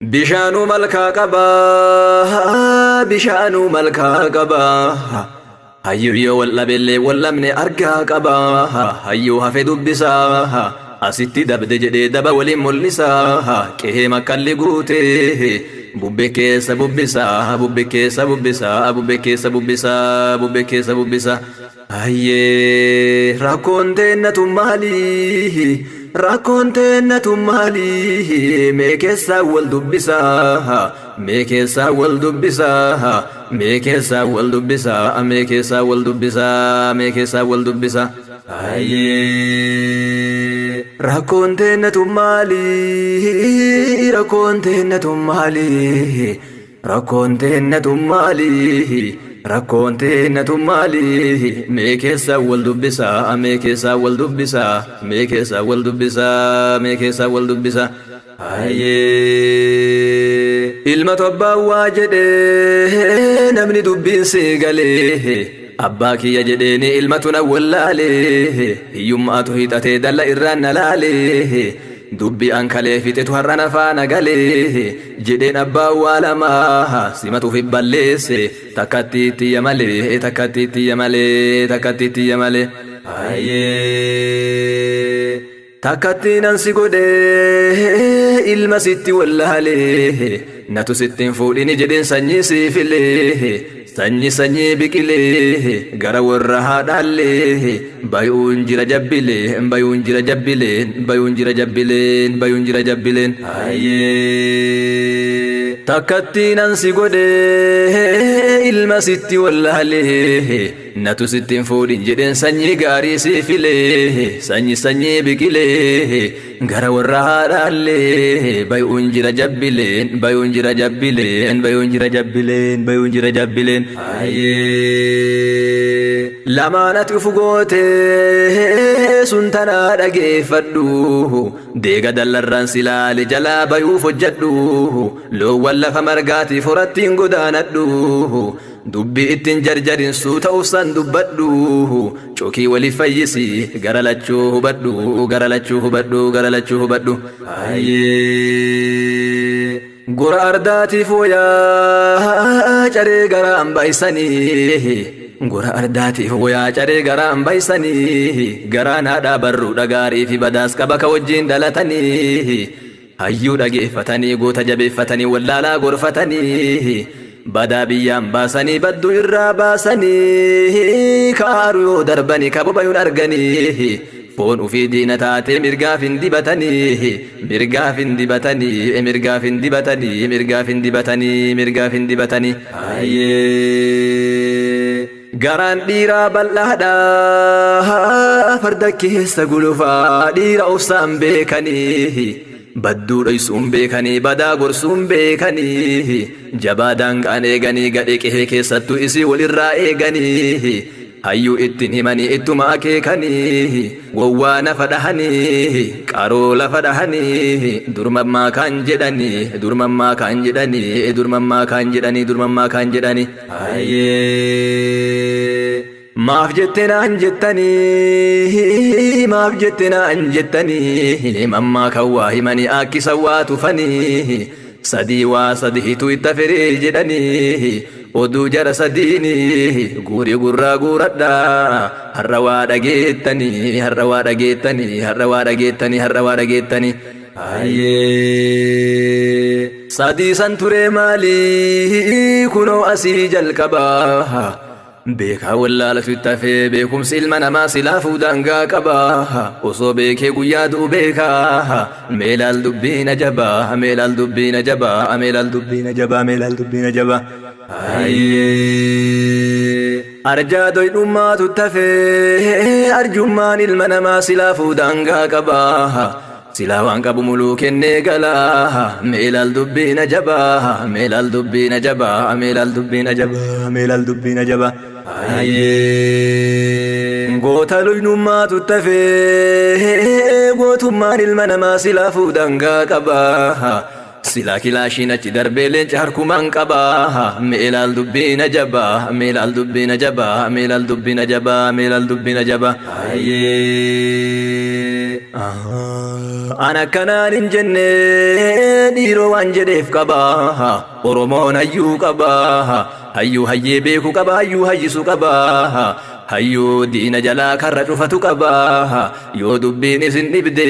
Bishaanuu malkaa qaba, bishaanuu malkaa qaba. Hayyuu yoo wal dhabellee wal dhabne argaa qaba. Hayyuu hafe dubbisaa, asitti dabde jedhee daba waliin mul'isaa. Qe'ee makkalli guutee bubbe keessa bubbisaa, bubbe keessa bubbisaa, bubbe keessa bubbisaa, bubbe keessa bubbisaa. Hayyee, rakkoon teennatu maali? Rakkoon teennatu maali? Mee keessaa wal dubbisaa, mee keessaa wal dubbisaa, mee keessaa wal dubbisaa, mee keessaa wal dubbisaa, mee keessaa wal dubbisaa. Hayyee, rakkoon teennatu maali? Rakkoon teennatu maali? Rakkoon teennatu maali? Rakkoon teennatu maali? Mee keessaa wal dubbisaa, mee keessaa wal dubbisaa, mee keessaa wal dubbisaa, mee keessaa wal dubbisaa. Hayyee, ilma tobbaa waa jedhee namni dubbiin seegalee, abbaa kiyya jedheeni ilmatu na wallaalee, hiyyummaatu hiixatee dalla irraan na laalee, dubbi an kalee fixetu har'a na faana galee jedheen, abbaa waa lamaa simatuuf balleesse, takkatti ittiyya malee, takkatti ittiyya malee, takkatti ittiyya malee. Hayyee, takkatti nan si godhee ilma sitti wallaalee, natu sittiin fuudhini jedheen sanyii siifilee, sanyii sanyii biqilee gara warra haadhaallee bayuun jira jabbilee, bayuun jira jabbileen, bayuun jira jabbileen, bayuun jira jabbileen. Hayyee, takkatti nan si godhee ilma sitti wallaalee, natu sittiin fuudhin jedheen sanyii gaarii siifilee, sanyii sanyii biqilee gara warra haadhaallee bayuun jira jabbileen, bayuun jira jabbileen, bayuun jira jabbileen, bayuun jira jabbileen. Hayyee, lamaan ati ufu gootee sun tanaa dhageeffadhu, deega dallarraan silaale jalaa bayuuf hojjadhu, loowwan lafa margaatiif horattiin godaanadhu, dubbii ittiin jarjarin suuta ufsan dubbadhu, cokii waliif fayyisi, gara lachuu hubadhu, gara lachuu hubadhu, gara lachuu hubadhu. Hayyee, gora ardaatiif wayaa caree garaan baay'isanii, gora ardaatiif wayaa caree garaan baay'isanii, garaan haadhaa barruu dhagaarii fi badaas qaba ka wajjiin dhalatanii, hayyuu dhageeffatanii, goota jabeeffatanii, wallaalaa gorfatanii, badaa biyyaan baasanii, badduu irraa baasanii, kaaru yoo darbanii kabobayuun arganii, foon ufii diina taatee mirgaaf hin dibatanii, mirgaaf hin dibatanii, mirgaaf hin dibatanii, mirgaaf hin dibatanii, mirgaaf hin dibatanii. Hayyee, garaan dhiiraa bal'aadha, farda keessa gulufaa, dhiira obsaan beekanii, badduu dhoysuun beekanii, badaa gorsuun beekanii, jabaa daanqaan eeganii, gadhee qehee keessattuu isii walirraa eeganii, hayyuu ittiin himanii ittuma akeekanii, gowwaa nafa dhahanii, qaroo lafa dhahanii, durmammaa kan jedhanii, durmammaa kan jedhanii, durmammaa kan jedhanii, durmammaa kan jedhanii. Hayyee, maaf jette naan jettanii, maaf jette naan jettanii, mammaa kan waa himanii akkisa waa tufanii, sadii waa sadiitu itta firee jedhanii, oduu jara sadiini guurii gurraa guuradhaa, har'a waa dhageettanii, har'a waa dhageettanii, har'a waa dhageettanii, har'a waa dhageettanii. Hayyee, sadii san turee maalii kunoo asii jalqabaa, beekaa wallaalatu itti hafee, beekumsi ilma namaa silaafuu daangaa qaba, osoo beekee guyyaa du'u beekaa, meelaal dubbiina jabaa, meelaal dubbiina jabaa, meelaal dubbiina jabaa, meelaal dubbiina jabaa. Hayyee, arjaa doydhummaatu tafee, arjummaan ilma namaa silaafuu daangaa qaba, silaa waan qabu muluu kennee galaa, meelaal dubbiina jabaa, meelaal dubbiina jabaa, meelaal dubbiina jabaa, meelaal dubbiina jabaa. Hayyee, goota luynummaatu tafee, gootummaan ilma namaa silaafuu daangaa qaba. Silaa kilaashiin achi darbee leenca harkumaan qaba. Mee ilaal dubbiin ajaba, mee ilaal dubbiin ajaba, mee ilaal dubbiin ajaba, mee ilaal dubbiin ajaba. An akkanaan hin jenne, dhiiroo waan jedheef qaba. Oromoon hayyuu qaba. Hayyuu hayyee beeku qaba, hayyuu hayyisu qaba. Hayyuu diina jalaa karra cufatu qaba. Yoo dubbiin isin dhibde,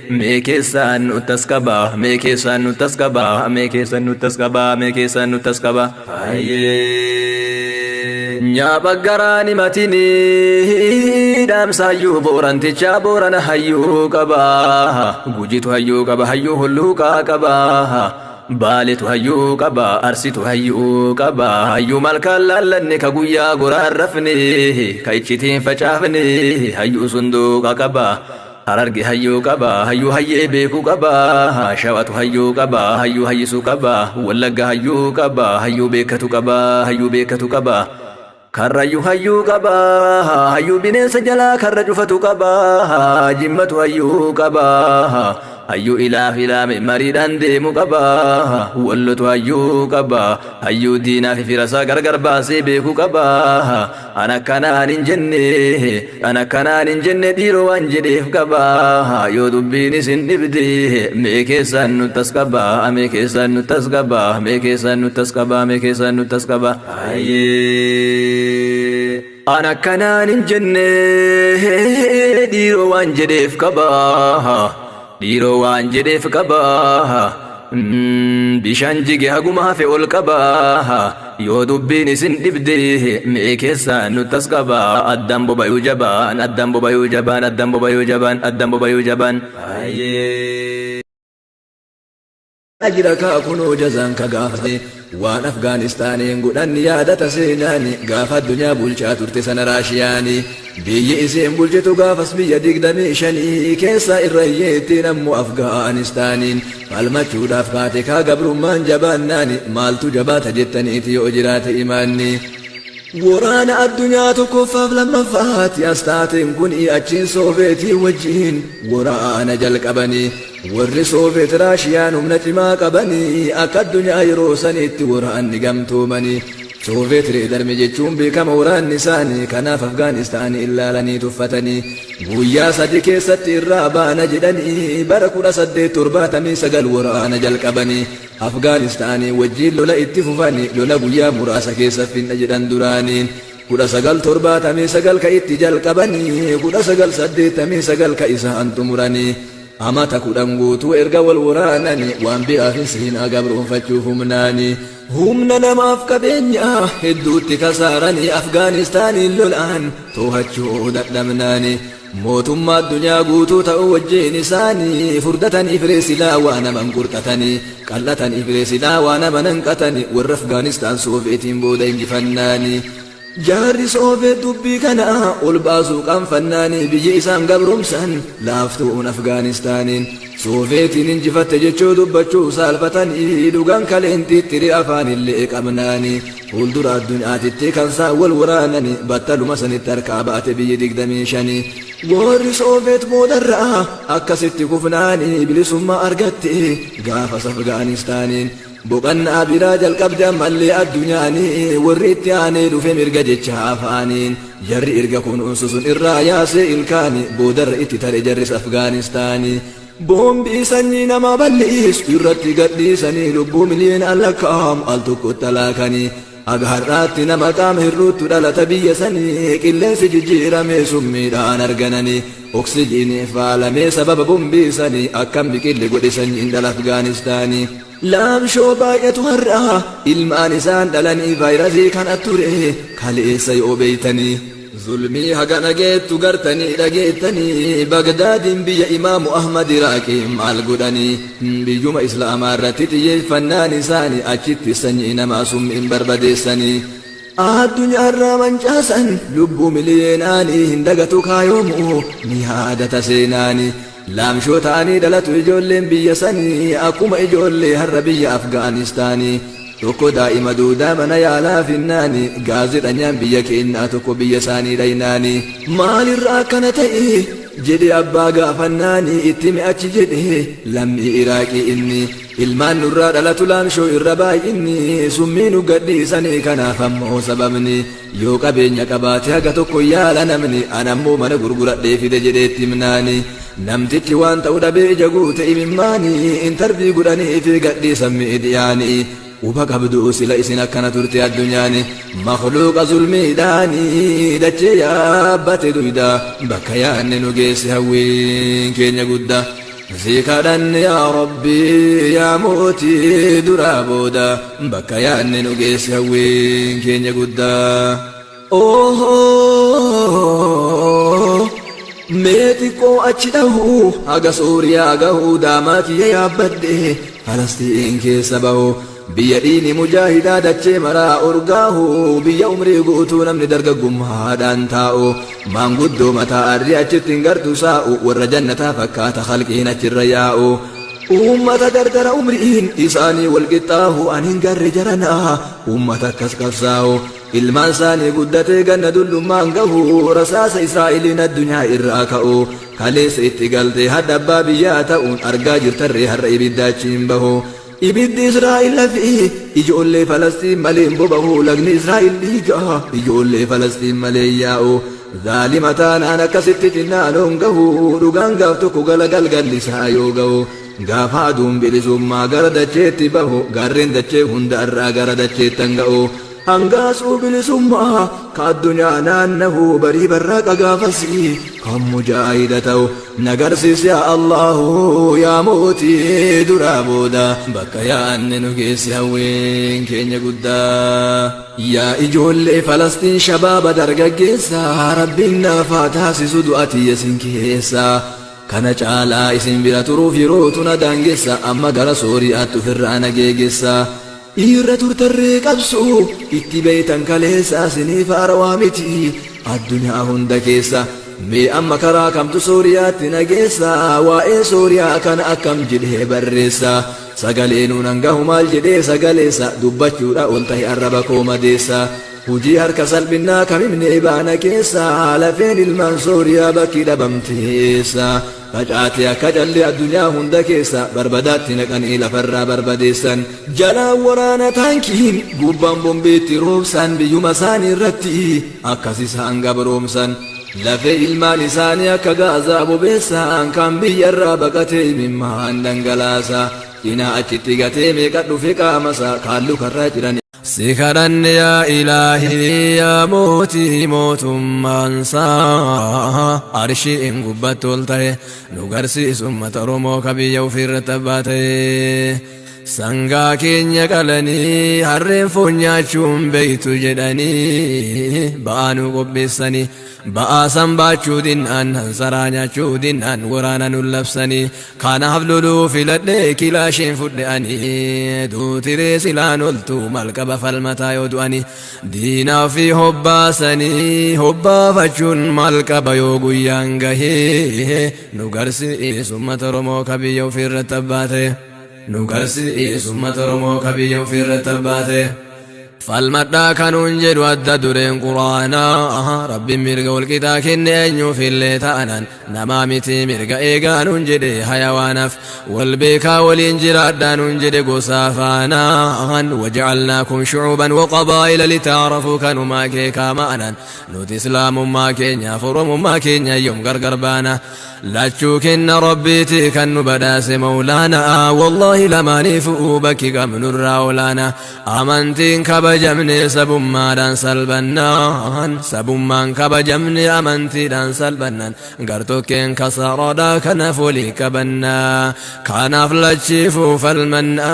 mee keessaan nuttas qaba, mee keessaan nuttas qaba, mee keessaan nuttas qaba, mee keessaan nuttas qaba. Nyaapha garaan himatini dhaamsaayyuu boorantichaa boorana hayyuu qaba. Gujitu hayyuu qaba, hayyuu hulluuqaa qaba. Baaletu hayyuu qaba, arsitu hayyuu qaba. Hayyuu malkaan laallanne, ka guyyaa goraan rafne, ka iccitiin facaafne, hayyuu sunduuqa qaba. Hararge hayyuu qaba, hayyuu hayyee beeku qaba. Shawatu hayyuu qaba, hayyuu hayyisu qaba. Wallagga hayyuu qaba, hayyuu beekatu qaba, hayyuu beekatu qaba. Karrayyuu hayyuu qaba, hayyuu bineensa jalaa karra cufatu qaba. Jimmatu hayyuu qaba, hayyuu ilaaf ilaame mariidhaan deemu qaba. Wallotu hayyuu qaba, hayyuu diinaa fi firasaa gargar baasee beeku qaba. An akkanaan hin jenne, an akkanaan hin jenne, dhiiroo waan jedheef qaba. Yoo dubbiin isin dhibde, mee keessaan nuttas qaba, mee keessaan nuttas qaba, mee keessaan nuttas qaba, mee keessaan nuttas qaba. An akkanaan hin jenne, dhiiroo waan jedheef qaba. Dhiiroo waan jedheef qaba. Bishaan jige haguma hafe ol qaba. Yoo dubbiin isin dhibde, mee keessaan nuttas qaba. Addaan bobayuu jabaan, addaan bobayuu jabaan, addaan bobayuu jabaan, addaan bobayuu jabaan. Jira kaa kunoo jazaan ka gaafate waan Afgaanistaaniin godhan yaadata seenaani. Gaafa addunyaa bulchaa turte sana Raashiyaani, biyyi isiin bulchitu gaafas biyya 25 keessa irra hiyyeettiin ammoo Afgaanistaaniin falmachuudhaaf kaate kaa gabrummaan jabaannaani. Maaltu jabaata jettaniiti yoo jiraate imaanni? Waraana addunyaa tokkoffaaf lammaffaatti as taateen kun achiin Sooveetii wajjiin waraana jalqabanii. Warri Sooveet Raashiyaan humna cimaa qabanii akka addunyaa yeroo saniitti waraanni gamtoomanii. Sooveet Red Army jechuun beekama waraanni isaanii. Kanaaf Afgaanistaanii ilaalanii tuffatanii guyyaa 3 keessatti irraa baana jedhanii bara 1879 waraana jalqabanii. Afgaanistaanii wajjiin lola itti fufanii, lola guyyaa muraasa keessa finna jedhan duraaniin. 1979 ka itti jalqabanii, 1989 ka isaan xumuranii. Amata 10 guutuu erga wal waraananii, waan biraafin seenaa gabroonfachuuf humnaanii. Humna namaaf qabeenyaa hedduutti kasaaranii, Afgaanistaaniin lolaan to'achuu dadhabnaanii. Mootummaa addunyaa guutuu ta'uu wajjiin isaanii furdatanii firee silaa waa naman qurxatanii, qal'atanii firee silaa waa nama nanqatanii, warra Afgaanistaan Sooveetiin booda injifannaanii. Jaarri Sooveet dubbii kana ol baasuu qaanfannaanii, biyyi isaan gabromsan laaftuun Afgaanistaaniin Sooveetiin injifatte jechuu dubbachuu saalfatanii, dhugaan kaleentiitti afaanillee qabnaanii. Fuuldura addunyaatitti kan isaan wal waraananii battaluma sanitti harkaa baate biyyi 25. Warri Sooveet boodarraa akkasitti kufnaanii bilisummaa argatte gaafas Afgaanistaaniin. Boqannaa biraa jalqabde ammallee addunyaanii, warri itti aanee dhufe mirga jecha afaaniin. Jarri erga kunuunsu sun irraa yaasee ilkaani, boodarra itti tare jarris Afgaanistaanii. Boombii sanyii nama bal'isu irratti gadhiisanii, lubbuu miliyoonaan lakkaa'amu al tokkotti alaakanii. Haga har'aatti nama qaama hir'uuttu dhalata biyya sanii, qilleensi jijjiiramee summiidhaan argananii. Oksijiinii faalamee sababa boombii sanii akkam biqilli godhe sanyiin dhala Afgaanistaanii. Laamshoo baay'atu har'a ilmaan isaan dhalanii, vaayirasii kana ture kaleessa yoo beeytanii. Zulmii haga dhageettu gartanii dhageettanii, Bagdaadiin biyya Imaamu Ahmad Iraaqii maal godhanii? Biyyuma Islaamaa irratti xiyyeeffannaan isaanii achitti sanyii namaa summiin barbadeessanii. Addunyaarraa mancaasan lubbuu miliyeenaanii, hin dagatu kaayoomu ni yaadata seenaanii. Laamshoo ta'anii dhalatu ijoolleen biyya sanii, akkuma ijoollee har'a biyya Afgaanistaanii. Tokko daa'ima duudaa mana yaalaa finnaani, gaazexanyaan biyya keenyaa tokko biyya isaanii dhaynaani. Maalirraa akkana ta'e? Jedhe abbaa gaafannaani itti hime achi jedhe lammii Iraaqii inni ilmaan nurraa dhalatu laamshoo irra baay'inni summii nu gadhiisanii kanaaf ammoo sababni yoo qabeenya qabaate haga tokko yaala namni anammoo mana gurguradhee fide jedhee itti himnaani namtichi waan ta'u dhabee ija guute imimmaani intarvii godhanii fi gadhiisan miidiyaani. Quba qabdu sila isin akkana turte addunyaani makhluuqa zulmiidhaani dachee yaabbate duyda bakka yaanne nu geesse hawwiin keenya gudda si kadhanne yaa rabbi yaa mootii duraa booda bakka yaanne nu geesse hawwiin keenya guddaa. Oohoo mee xiqqoo achi dhahu haga Sooriyaa gahu daamaa kiyya yaabbadhe Falastiin keessa bahu biyya dhiini mujaahidaa dachee maraa urgaahu biyya umrii guutuu namni dargaggummaadhaan taa'u maanguddoo mataa arrii achitti hin gartu saa'u warra jannataa fakkaata khalqiin achirra yaa'u Uummata dardara umriin isaanii wal qixxaahu an hin garre jarana uummata akkas qabsaa'u Ilmaan isaanii guddatee ganna dullummaan gahu rasaasa Israa'eliin addunyaa irraa ka'u kaleessa itti galtee hadha abbaa biyyaa ta'uun argaa jirtarree har'a ibidda achiin bahu Ibiddi Israa'el lafi ijoollee Falastiin malee hin bobahu lagni Israa'el dhiiga ijoollee Falastiin malee hin yaa'u Zaalima taanaan akkasitti cinnaan gahu dhugaan gaaf tokko gala galgalli isaa yoo gahu gaafa aduun bilisummaa gara dacheetti bahu gaarreen dachee hunda irraa gara dacheettan ga'u Hangaasuu bilisummaa ka addunyaa naannahu barii barraaqa gaafasii kan mujaahida ta'u nagarsiis yaa Allahu yaa mootii duraa booda bakka yaanne nu geessi hawwiin keenya guddaa. Yaa ijoollee Falastiin shabaaba dargaggeessa Rabbiin naaf haa taasisu du'a tiyya isin keessa. Kana caalaa isin bira turuuf yerootu na daangessa amma gara Sooriyaatti ofirraa na geegessa. Irra turtarree qabsoo itti beeytan kaleessa isiniif haarawaa miti addunyaa hunda keessa. Mee amma karaa kamtu Sooriyaatti na geessa waa'ee Sooriyaa kana akkam jedhee barreessa. Sagalee nuun hangahu maal jedhee sagaleessa dubbachuudha ol tahe arraba koo madeessa. Hujii harka salphinnaa kamimnee baana keessa lafeen ilmaan Sooriyaa bakki dhabamteessa. Facaatee akka callee addunyaa hunda keessa barbadaatti naqanii lafarraa barbadeessan. Jalaan waraana taankiin gubbaan bombiitti roobsan biyyuma isaanii irratti akkas isaan gabroomsan. Lafee ilmaan isaanii akka gaazaa bobeessan kan biyyarraa baqatee imimmaan dhangalaasa. Cinaa achitti gatee meeqa dhufe qaamasa kaan lukarraa ciran. Si kadhanne yaa ilaahii yaa mootii mootummaan isaa arshiin gubbatti ol ta'e nu garsiisu ummata Oromoo ka biyya ofii irratti abbaa ta'e. Sangaa keenya qalanii harreen foon nyaachuun beeytu jedhanii ba'aa nu qopheessanii Ba'aa san baachuu dinnaan hansaraa nyaachuu dinnaan waraana nun labsanii kanaaf loluu filadhe kilaashiin fudhe ani duutiree silaan oltu maal qaba falmataa yoo du'ani diinaa fi hobbaasanii hobbaafachuun maal qaba yoo guyyaan gahee nu garsiisu ummata Oromoo ka biyya ofiirratti abbaa ta'e nu garsiisu ummata Oromoo ka biyya ofiirratti abbaa ta'e. Falmadhaa kanuun jedhu adda dureen quraanaa Rabbiin mirga walqixaa kenne eenyuuf illee ta'anan namaa miti mirga eegaa nuun jedhe hayawaanaaf wal beekaa waliin jiraadhaa nuun jedhe gosaa faanaan waja'alnaakum shucuuban waqabaa'ila litaarafuu kanumaa keekaa ma'anan nuti islaamummaa keenyaaf oromummaa keenya yoom gargar baana Lachuu kenna Rabbiiti kan nu badhaase Mawlaana Wallaahi lamaaniifuu bakki qabnurraa olaana Amantiin kabajamne sabummaadhaan salphannaan Sabummaan kabajamne amantiidhaan salphannaan Gartokkeen kasaaraadha kanaaf walii qabanna Kanaaf lachiifuu falmanna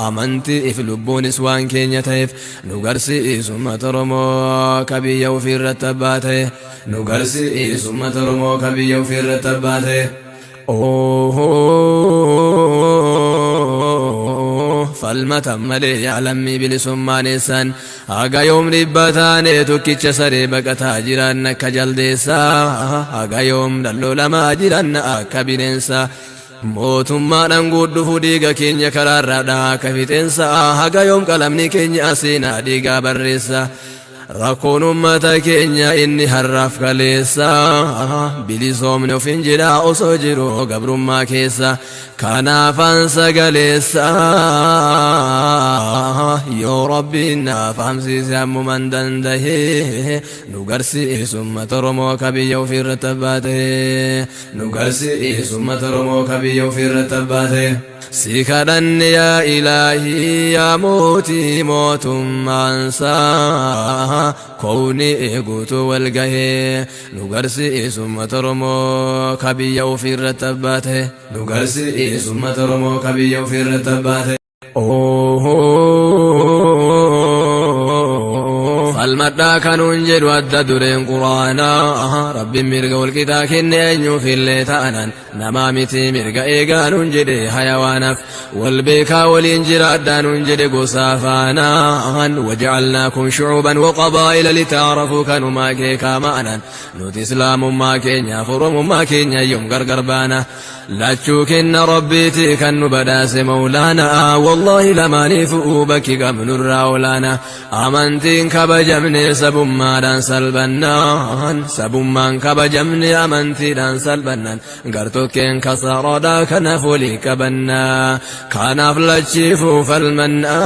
Amantiif lubbuunis waan keenya ta'eef Nu garsiisu ummata Oromoo ka biyya ofii irratti abbaa ta'e Nu garsiisu ummata Oromoo ka biyya ofii irratti abbaa ta'e. Falmatan malee yaa lammii bilisummaan eessan haga yoom dhibba taane tokkicha saree baqataa jiran akka jaldeessaa haga yoom dhallolamaa jiran akka bineensaa mootummaadhaan guudhufu dhiiga keenya karaarraa dhahaa akka fixeensaa haga yoom qalamni keenya seenaa dhiigaa barreessa. Rakkoon ummata keenya inni har'aaf kaleessa, bilisoomni of hin jedhaa osoo jiru gabrummaa keessa. Kanaafan sagaleessa, yoo Rabbiin naaf hamsiise ammuman dandahe, nu garsiisu ummata Oromoo ka biyya ofiirratti abbaa ta'e, nu garsiisu ummata Oromoo ka biyya ofiirratti abbaa ta'e. Si kadhanne yaa Ilaahii, yaa mootii mootummaansaa kowni guutuu wal gahee, nu garsiisu ummata Oromoo ka biyya ofiirratti abbaa ta'e, nu garsiisu ummata Oromoo ka biyya ofiirratti abbaa ta'e. Falmadhaa kanuun jedhu adda dureen Quraanaa. Rabbiin mirga walqixaa kenne eenyuuf illee ta'anan, namaa miti mirga eegaa nuun jedhe, hayawaanaaf wal beekaa waliin jiraadhaa nuun jedhe gosaa faanaan. Wajacalnaakum shucuuban waqabaa'ila litaarafuu kanumaa keekaa ma'anan. Nuti Islaamummaa keenyaaf Oromummaa keenya yoom gargar baana? Lachuu kenna Rabbiiti kan nu badhaase Mawlaanaa. Wallaahi lamaaniifuu bakki qabnurraa olaana. Amantiin kabajamne sabummaadhaan salphannaan, sabummaan kabajamne amantiidhaan salphannaan, gartokkeen kasaaraadhaa. Kanaaf walii qabannaa, kanaaf lachiifuu falmannaa.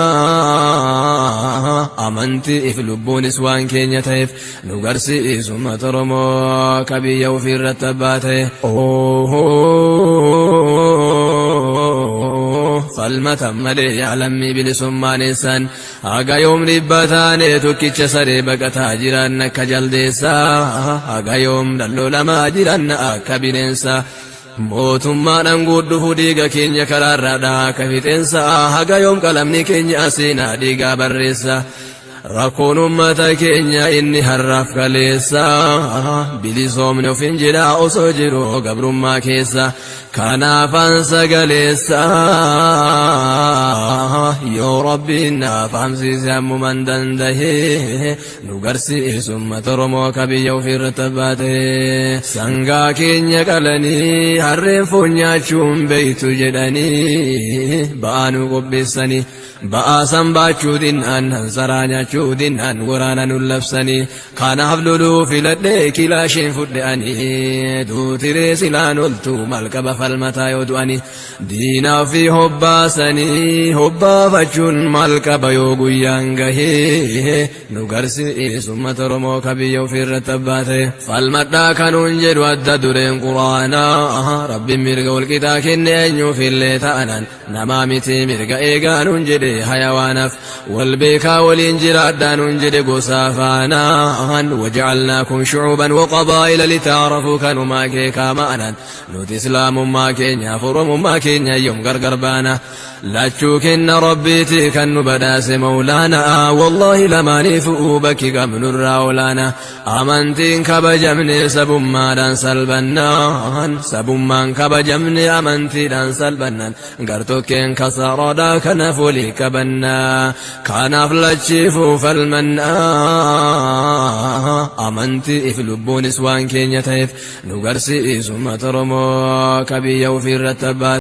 Amantiif lubbuunis waan keenya ta'eef, nu garsiisu ummata Oromoo ka biyya ofiirratti abbaa ta'e. Falmatan malee yaalammii bilisummaan eessan? Haga yoom dhibba taane tokkicha saree baqataa jiran akka jaldeessaa? Haga yoom dhallolamaa jiran akka bineensaa? Mootummaadhaan guddhufu dhiiga keenya karaarraadhaa akka fixeensaa. Haga yoom qalamni keenya seenaa dhiigaa barreessa? Rakkoon ummata keenya inni har'aaf kaleessa, bilisoomni of hin jedhaa osoo jiru gabrummaa keessa. Kanaafan sagaleessa, yoo Rabbiin naaf hamsiise ammuman dandahe, nu garsiisu ummata Oromoo ka biyya ofiirratti abbaa ta'e. Sangaa keenya qalanii harreen foon nyaachuun beeytu jedhanii ba'aa nu qopheessanii, ba'aa san baachuu dinnaan, hansaraa nyaachuu dinnaan waraana nu labsanii. Kanaaf loluu filadhee kilaasheen fudhe ani. Duutiree silaan oltu maal qaba falmataa yoo du'ani? Diinaa fi hobbaasanii hobbaafachuun maal qaba yoo guyyaan gahee? Nu garsiisu ummata Oromoo ka biyya ofiirratti abbaa ta'e. Falmadhaa kanuun jedhu adda dureen Quraanaa. Rabbiin mirga walqixaa kenne eenyuuf illee ta'anan, namaa miti mirga eegaa nuun jedhe, hayawaanaaf wal beekaa waliin jiraadhaa nuun jedhe gosaa faanaan. Wajacalnaakum shucuuban waqabaa'ila litaarafuu kanumaa keekaa ma'anan. Nuti Islaamummaa keenyaaf Oromummaa keenya yoom gargar baana? Lachuu kenna Rabbiiti kan nu badhaase Mawlaanaa. Wallaahi lamaaniifuu bakki qabnurraa olaana. Amantiin kabajamne sabummaadhaan salphannaan, sabummaan kabajamne amantiidhaan salphannaan, gartokkeen kasaaraadhaa. Kanaaf walii qabannaa, kanaaf lachiifuu falmannaa. Amantiif lubbuunis waan keenya ta'eef, nu garsiisu ummata Oromoo ka biyya ofiirratti abbaa.